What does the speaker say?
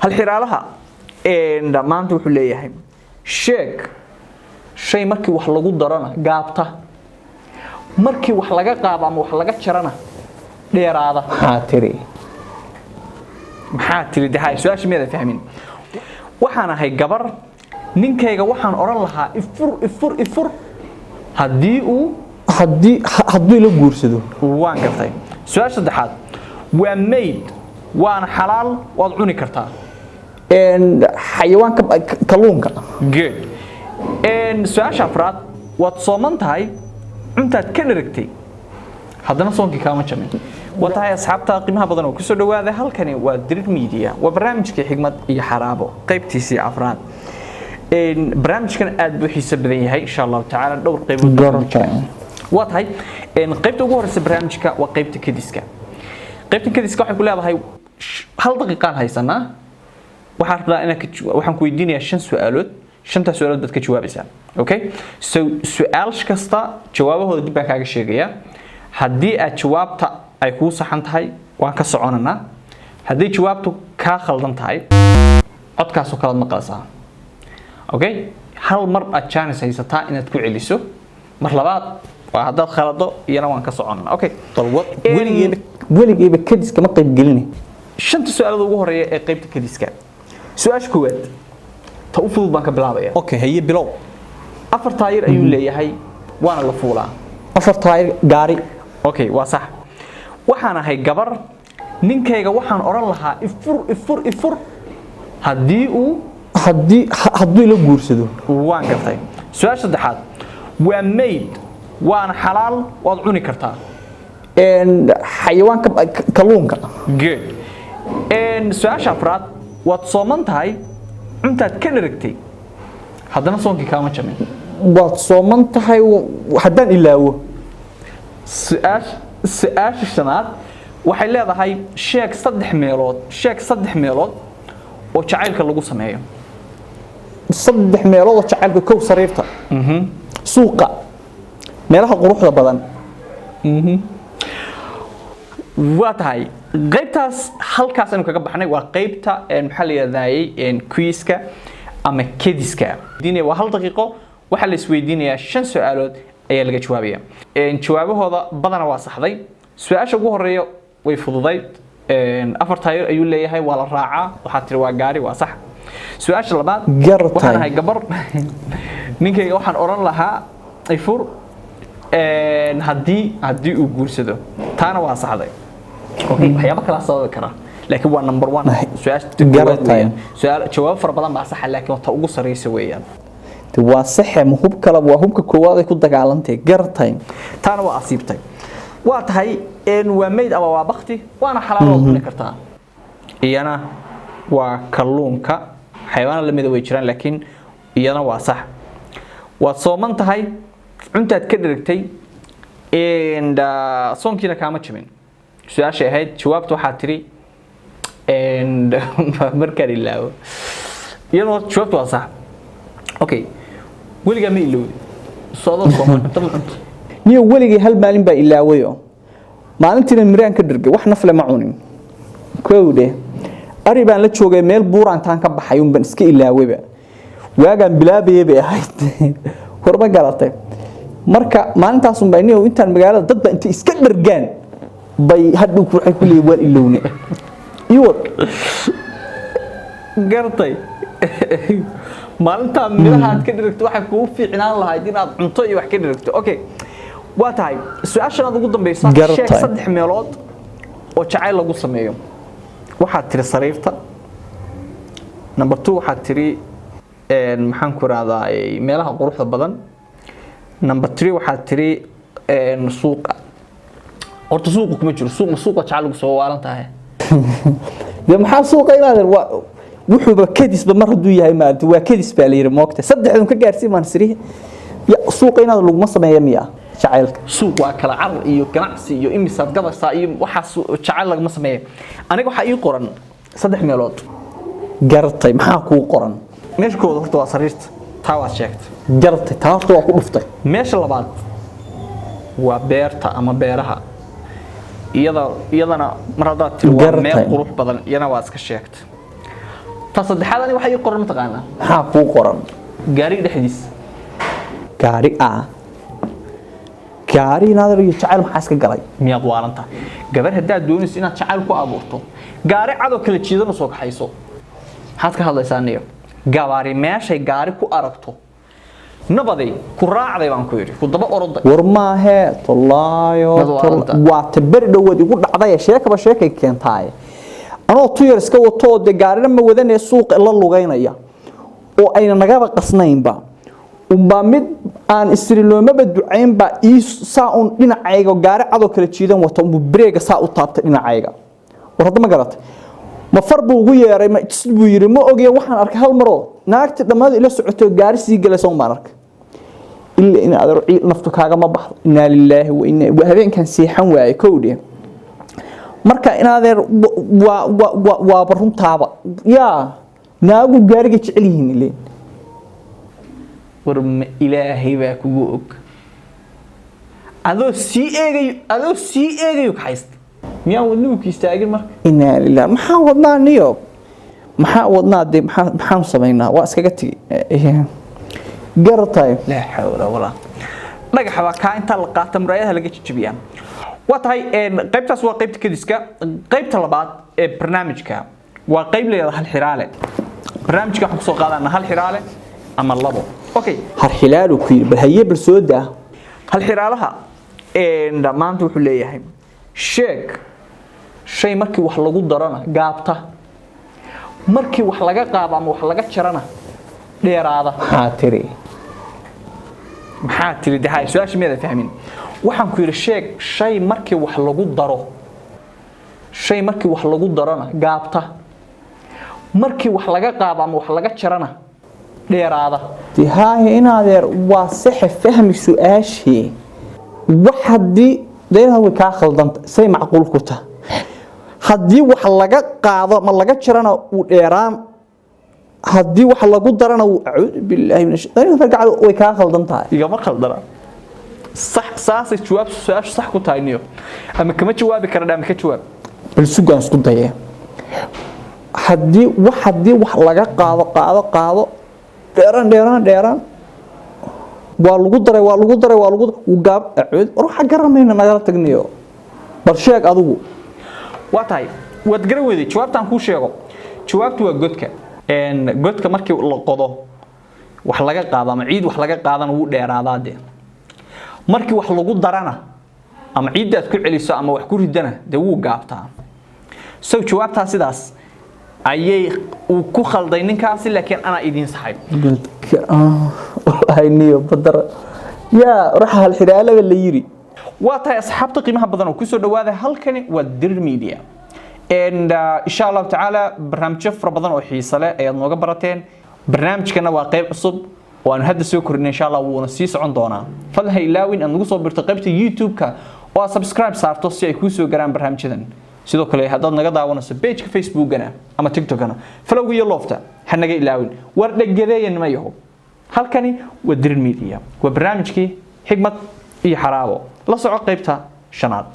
Halxiraalaha maanta wuxuu leeyahay: sheeg shay markii wax lagu darona gaabta, markii wax laga qaado ama wax laga jarana dheeraada. Maxaa tiri? Maxaa tiri? Dahay su-aasha miyaada fahmin? Waxaan ahay gabar, ninkayga waxaan odhan lahaa ifur, ifur, ifur haddii uu Hadduu ila guursado. Waan gartay. Su-aasha saddexaad: waa mayd, waana xalaal, waad cuni kartaa. Xayawaanka, kalluunka. Good. Su-aasha afraad: waad sooman tahay, cuntaad ka dheragtay, haddana soonkii kaama jabin. Waa tahay, asxaabta qiimaha badan oo kusoo dhawaada, halkani waa Dirir Media, waa barnaamijkii Xigmad iyo Xaraabo, qaybtiisii afraad. Barnaamijkan aad buu xiiso badan yahay, insha Allahu tacaala dhowr qaybood buu ku jiraa. Waa tahay, qaybta ugu horeysa barnaamijka waa qaybta kediska. Qaybta kediska waxay ku leedahay hal daqiiqaan haysanaa. Waxaan rabnaa inaad waxaan ku weydiinayaa shan su-aalood. Shantaas su-aalood baad ka jawaabaysaa. Okay, so su-aal kasta jawaabahooda dib baan kaaga sheegayaa. Haddii aad jawaabta ay kuu saxan tahay, waan ka soconanaa. Haddii jawaabtu kaa khaldan tahay, codkaasoo kalaad maqlaysaa. Okay, hal mar aad chance haysataa inaad ku celiso. Mar labaad waa haddaad khalado, iyana waan ka soconanaa. Okay. Balwad. Weligeyba kadis kama qayb gelini. Shanta su-aalood ugu horeeya ee qaybta kadiska. Su-aasha koowaad, ta u fudud baan ka bilaabaya. Okay, haye, bilow. Afar taayir ayuu leeyahay, waana la fuulaa. Afar taayir, gaari. Okay, waa sax. Waxaan ahay gabar, ninkayga waxaan odhan lahaa ifur, ifur, ifur haddii uu Hadduu ila guursado. Waan gartay. Su-aasha saddexaad: waa mayd, waana xalaal, waad cuni kartaa. Xayawaanka, kalluunka. Good. Su-aasha afraad: waad sooman tahay, cuntaad ka dheragtay, haddana soonkii kaama jabin. Waad sooman tahay, haddaan ilaawo. Su-aasha shanaad waxay leedahay: sheeg saddex meelood, sheeg saddex meelood oo jacaylka lagu sameeyo. Saddex meelood oo jacaylka: kow, sariirta, suuqa, meelaha quruxda badan. Waa tahay, qaybtaas halkaas aynu kaga baxnay. Waa qaybta maxaa la yidhahdayey, quiz-ka ama kediska. Waa hal daqiiqo, waxaa la isweydiinayaa shan su-aalood ayaa laga jawaabaya. Jawaabahooda badana waa saxday. Su-aasha ugu horeeya way fududayd. Afar taayir ayuu leeyahay, waa la raacaa, waxaa tiri waa gaari, waa sax. Su-aasha labaad: Gartay. Waxaan ahay gabar, ninkayga waxaan odhan lahaa ifur haddii uu guursado, taana waa saxday. Okay, waxyaabo kala sababi kara, laakiin waa number one su-aasha koowaad Gartay. weeyaan. Su-aal jawaab fara badan baa saxa, laakiin ta ugu sareysa weeyaan. De waa saxe, ma hub kale? Waa hubka koowaad ay ku dagaalantay. Gartay. Taana waa asiibtay. Waa tahay, waa mayd ama waa bakti, waana xalaal, waad cuni kartaa, iyana waa kalluunka. Xayawaana lamida way jiraan, laakiin iyana waa sax. Waad sooman tahay, cuntaad ka dheragtay, and soonkiina kaama jabin, su-aashay ahayd. Jawaabta waxaa tiri and markaan ilaawo, iyadoo jawaabtu waa sax. Okay, weligaa ma ilowdi sodoo sooman cunto ma cunto? Niyo, weligay hal maalin baa ilaawayo. Maalintiina miraan ka dhergay, wax nafle ma cunin. Kowdhe, ari baan la joogay, meel buuraantaan ka baxay un baan iska ilaawayba. Waagaan bilaabayay bay ahayd, horma garatay? Marka maalintaasun baa, niyow, intaan magaalada dad baa intay iska dhergaan bay hadhow waxay ku leeyihin waan ilowne iwad. Gartay. Maalintaa midhaha aad ka dhirigto waxay kugu fiicnaan lahayd inaad cunto iyo wax ka dhirigto. Okay, waa tahay. Su-aashan aad ugu dambeysa: Gartay. sheeg saddex meelood oo jacayl lagu sameeyo. Waxaad tiri sariirta, number two waxaad tiri maxaan ku rahdaa, meelaha quruxda badan, number three waxaad tiri suuqa. Horta suuqa kuma jiro. Suuq, suuqa jacayl lagu soo waalan tahay. Dee maxaa suuqa imaadeen? Waa wuxuuba kadisba mar hadduu yahay, maaragtay, waa kadis baa la yidhi, moogta saddexdun ka gaarsii maan sirihi. Ya suuqa inaad laguma sameeya miya jacaylka? Suuq waa kala carar iyo ganacsi iyo imisaad gadaysaa iyo waxaas, jacayl lagama sameeya. Aniga waxaa ii qoran saddex meelood. Gartay, maxaa kuu qoran? Meesha koowaad horta waa sariirta, taa waad sheegtay. Gartay, taa horta waa ku dhuftay. Meesha labaad waa beerta ama beeraha, iyada iyadana mar haddaad tiri waa meel Gartay. qurux badan, iyana waa iska sheegtay. Ta saddexaad ani waxay ii qoran, mataqaanaa? Maxaa kuu qoran? Gaariga dhexdiisa. Gaari ah, gaari inaad iyo jacayl maxaa iska galay? Miyaad waalantahay? Gabar haddaad doonayso inaad jacayl ku abuurto, gaari cadoo kala jiidana soo kaxayso. Maxaad ka hadlaysaa niyo? Gabaari meeshay gaari ku aragto, nabaday ku raacday baan ku yidhi, ku daba oroday. War maahee, tollaayo. Dad waalanta. Waa ta beri dhoweed igu dhacday. Sheekaba sheekay keentaaye, anoo tuyar iska wato oo dee gaarina ma wadanee, suuqa la lugaynaya oo ayna nagaba qasnaynba, unbaa mid aan isri loomaba ducaynba ii saa un dhinacayga gaari cadoo kala jiidan wata unbuu bareega saa u taabtay dhinacayga. War hadda ma garatay? Ma far buu ugu yeeray, ma jis buu yidhi, ma ogiye. Waxaan arkay hal maroo naagti dhammaadu ila socotay oo gaari sii galaysa un baan arkay. Ila in adeer ciil naftu kaagama baxdo. Inaa lilaahi wa inaa, waa habeenkan seexan waaye kowdhe. Marka in adeer waa waa waaba runtaaba yaa naagu gaariga jecel yihiin ileen. War ma Ilaahay baa kugu og? Adoo sii eegayo, adoo sii eegayo kaxaysta, miyaan wadnuhu ku istaagin marka? Inaa lilah, maxaa wadnaa niyo? Maxaa wadnaa dee? Maxaanu samaynaa? Waa iskaga tegi garatay. Laa xawla walaa, dhagaxa baa kaa intaa la qaata muraayadaha laga jajabiyaa. Waa tahay, qaybtaas waa qaybta kadiska. Qaybta labaad ee barnaamijka waa qayb leedahay hal xiraale. Barnaamijka waxaan kusoo qaadanaa hal xiraale ama labo, okay? Harxilaalu ku yidhi, bal haye, bal soo daa. Hal xiraalaha maanta wuxuu leeyahay: sheeg shay markii wax lagu darona gaabta, markii wax laga qaado ama wax laga jarana dheeraada. Maxaa tiri? Maxaa tiri? Dahay su-aasha miyaada fahmin? Waxaan ku yidhi: sheeg shay markii wax lagu daro, shay markii wax lagu darona gaabta, markii wax laga qaado ama wax laga jarana dheeraada. Dee haaye, in adeer, waa saxe, fahmi su-aashii. Wax haddii daynaha way kaa khaldanta, say macquul ku tahay haddii wax laga qaado ma laga jarana wuu dheeraan, haddii wax lagu darana wuu, acuudu billaahi min ashaytaan, fargacal, way kaa khaldan tahay. Igama khaldana, sax saasay jawaab su-aashu sax ku tahay niyo. Ama kama jawaabi kara ama ka jawaab. Bal sugaan, isku daye. Haddii wax laga qaado, qaado, qaado, dheeraan, dheeraan, dheeraan, waa lagu daray, waa lagu daray, waa lagu wuu gaab, acuud, war waxa garanmayna, nagala tagniyo, bal sheeg adigu. Waa tahay, waad garan weyday. Jawaabtaan kuu sheego, jawaabtu waa godka. Godka markii la qodo, wax laga qaado ama ciid wax laga qaadana, wuu dheeraadaa dee. Markii wax lagu darana ama ciidda aad ku celiso ama wax ku ridana, dee wuu gaabtaa. So jawaabtaa sidaas ayay uu ku khalday ninkaasi, laakiin anaa idiin saxay. Godka, wallaahi niyo badar yaa raxa hal xidhaalaba la yiri. Waa tahay, asxaabta qiimaha badan oo kusoo dhawaada, halkani waa Dir Media and insha Allahu tacaala barnaamijyo fara badan oo xiise leh ayaad nooga barateen. Barnaamijkana waa qayb cusub oo aanu hadda soo kordhinay, insha Allah wuuna sii socon doonaa. Fadlan ha ilaawin aad nagu soo birto qaybta YouTube-ka oo aad subscribe saarto si ay kuu soo garaan barnaamijyadan. Sidoo kale haddaad naga daawanayso page-ka Facebook-gana ama TikTok-ana, follow-ga iyo love-ta ha naga ilaawin. War dhegadeeya nima yaho, halkani waa Dirir Media, waa barnaamijkii Xigmad iyo Xaraabo. La soco qaybta shanaad.